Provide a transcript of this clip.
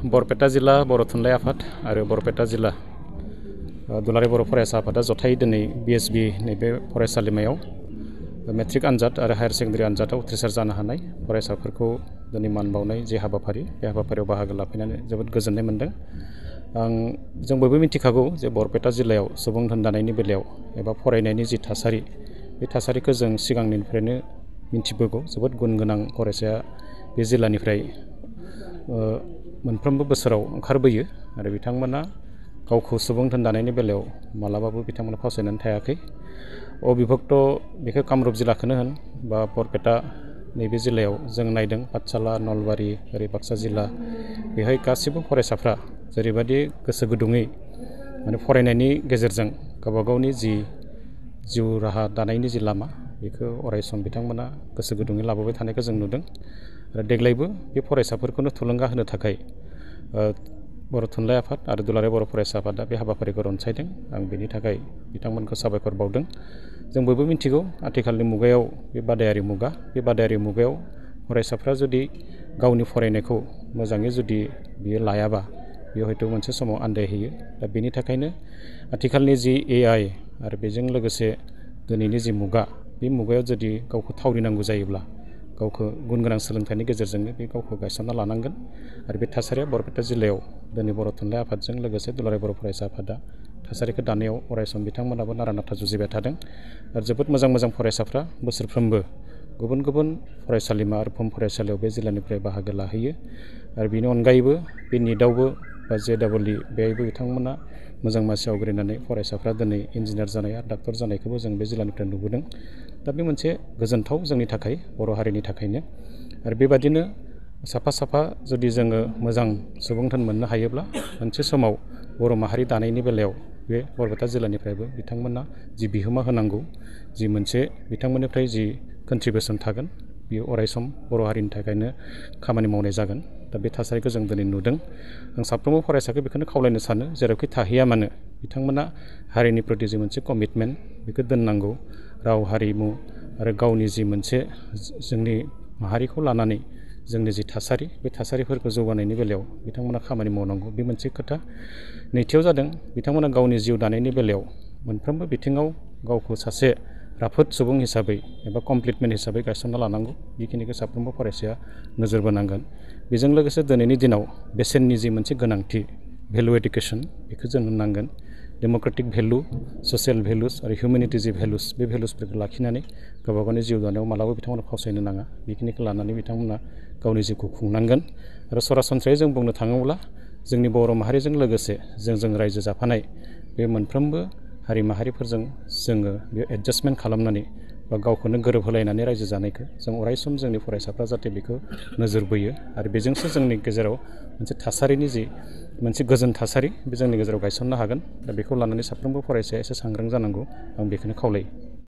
बरपेटा जिल्ला बर' थुनलाइ आफाद आरो बरपेटा जिल्ला दुलाराय बर' फरायसा आफादा जथायै दिनै BSB नैबे फरायसालिमायाव मेट्रिक आनजाद आरो हायार सेकेन्डारि आनजादाव उथ्रिसार जानो हानाय फरायसाफोरखौ दिनै मान बावनाय जे हाबाफारि बे हाबाफारियाव बाहागो लाफैनानै जोबोद गोजोननाय मोन्दों। जों बयबो मिथिखागौ जे बरपेटा जिल्लायाव सुबुं धोन दानायनि बेलायाव एबा फरायनायनि जि थासारि बे थासारिखौ जों सिगांनिफ्रायनो मिथिबोगौ। जोबोद गुन गोनां फरायसाया बे जिल्लानिफ्राय मोनफ्रोमबो बोसोराव ओंखारबोयो आरो बिथांमोना गावखौ सुबुं धोन दानायनि बेलायाव मालाबाबो बिथांमोना फावसायनानै थायाखै। अबिभक्त बेखौ कामरुप जिल्लाखौनो होन बा बरपेटा नैबे जिल्लायाव जों नायदों पाठशाला नलबारि ओरै बाक्सा जिल्ला बेहाय गासिबो फरायसाफ्रा जेरैबायदि गोसो गुदुङै माने फरायनायनि गेजेरजों गावबा गावनि जि जिउ राहा दानायनि जि लामा बेखौ अरायसम बिथांमोना गोसो गुदुङै लाबोबाय थानायखौ जों नुदों। आरो देग्लायबो बे फरायसाफोरखौनो थुलुंगा होनो थाखाय बर' थुनलाइ आफाद आरो दुलाराय बर' फरायसा आफादा बे हाबाफारिखौ रनसायदों। आं बेनि थाखाय बिथांमोनखौ साबायखर बावदों। जों बयबो मिथिगौ आथिखालनि मुगायाव बे बादायारि मुगा, बे बादायारि मुगायाव फरायसाफ्रा जुदि गावनि फरायनायखौ मोजाङै जुदि बियो लायाबा बेयो हयथ' मोनसे समाव आन्दायहैयो। दा बेनि थाखायनो आथिखालनि जि AI आरो बेजों लोगोसे दिनैनि जि मुगा बे मुगायाव जुदि गावखौ थावरिनांगौ जायोब्ला गावखौ गुन गोनां सोलोंथाइनि गेजेरजोंनो बे गावखौ गायसनना लानांगोन। आरो बे थासारिया बरपेटा जिल्लायाव दिनै बर' थुनलाइ आफादजों लोगोसे दुलाराय बर' फरायसा आफादा थासारिखौ दानायाव अरायसम बिथांमोनाबो नारा नाथा जुजिबाय थादों। आरो जोबोद मोजां मोजां फरायसाफ्रा बोसोरफ्रोमबो गुबुन गुबुन फरायसालिमा आरो फरायसालियाव बे जिल्लानिफ्राय बाहागो लाहैयो। आरो बेनि अनगायैबो बे निटआवबो बा JEE बेहायबो बिथांमोना मोजां मासि आवग्रिनानै फरायसाफ्रा दिनै इन्जिनियार जानाय आरो डाक्टर जानायखौबो जों बे जिल्लानिफ्राय नुबोदों। दा बे मोनसे गोजोनथाव जोंनि थाखाय बर' हारिनि थाखायनो। आरो बेबादिनो साफा साफा जुदि जोङो मोजां सुबुं धोन मोननो हायोब्ला मोनसे समाव बर' माहारि दानायनि बेलायाव बे बरपेटा जिल्लानिफ्रायबो बिथांमोना जि बिहोमा होनांगौ, जि मोनसे बिथांमोननिफ्राय जि कन्ट्रिबिउसन थागोन बियो अरायसम बर' हारिनि थाखायनो खामानि मावनाय जागोन। दा बे थासारिखौ जों दिनै नुदों। आं साफ्रोमबो फरायसाखौ बेखौनो खावलायनो सानो जेरावखि थाहैया मानो बिथांमोना हारिनि प्रति जि मोनसे कमिटमेन्ट बेखौ दोननांगौ। राव हारिमु आरो गावनि जि मोनसे जोंनि माहारिखौ लानानै जोंनि जि थासारि बे थासारिफोरखौ जौगानायनि बेलायाव बिथांमोना खामानि मावनांगौ, बे मोनसे खोथा। नैथियाव जादों बिथांमोना गावनि जिउ दानायनि बेलायाव मोनफ्रोमबो बिथिङाव गावखौ सासे राफोद सुबुं हिसाबै एबा कमप्लिटमेन्ट हिसाबै गायसनना लानांगौ। बेखिनिखौ साफ्रोमबो फरायसाया नोजोर बोनांगोन। बेजों लोगोसे दिनैनि दिनाव बेसेननि जि मोनसे गोनांथि भेलु एडुकेसन बेखौ जों होनांगोन। डेम'क्रेटिक भेलु, ससियेल भेलुस आरो हिउमेनिटि जि भेलुस बे भेलुसफोरखौ लाखिनानै गावबा गावनि जिउ दानायाव मालाबा बिथांमोना फावसायनो नाङा। बेखिनिखौ लानानै बिथांमोना गावनि जिउखौ खुंनांगोन। आरो सरासनस्रायै जों बुंनो थाङोब्ला जोंनि बर' माहारिजों लोगोसे जों रायजो जाफानाय बे मोनफ्रोमबो हारि माहारिफोरजों जोङो बे एडजास्टमेन्ट खालामनानै बा गावखौनो गोरोबहोलायनानै रायजो जानायखौ जों अरायसम जोंनि फरायसाफ्रा जाहाथे बेखौ नोजोर बोयो। आरो बेजोंसो जोंनि गेजेराव मोनसे थासारिनि जि मोनसे गोजोन थासारि बे जोंनि गेजेराव गायसननो हागोन। दा बेखौ लानानै साफ्रोमबो फरायसाया एसे सांग्रां जानांगौ, आं बेखौनो खावलायो।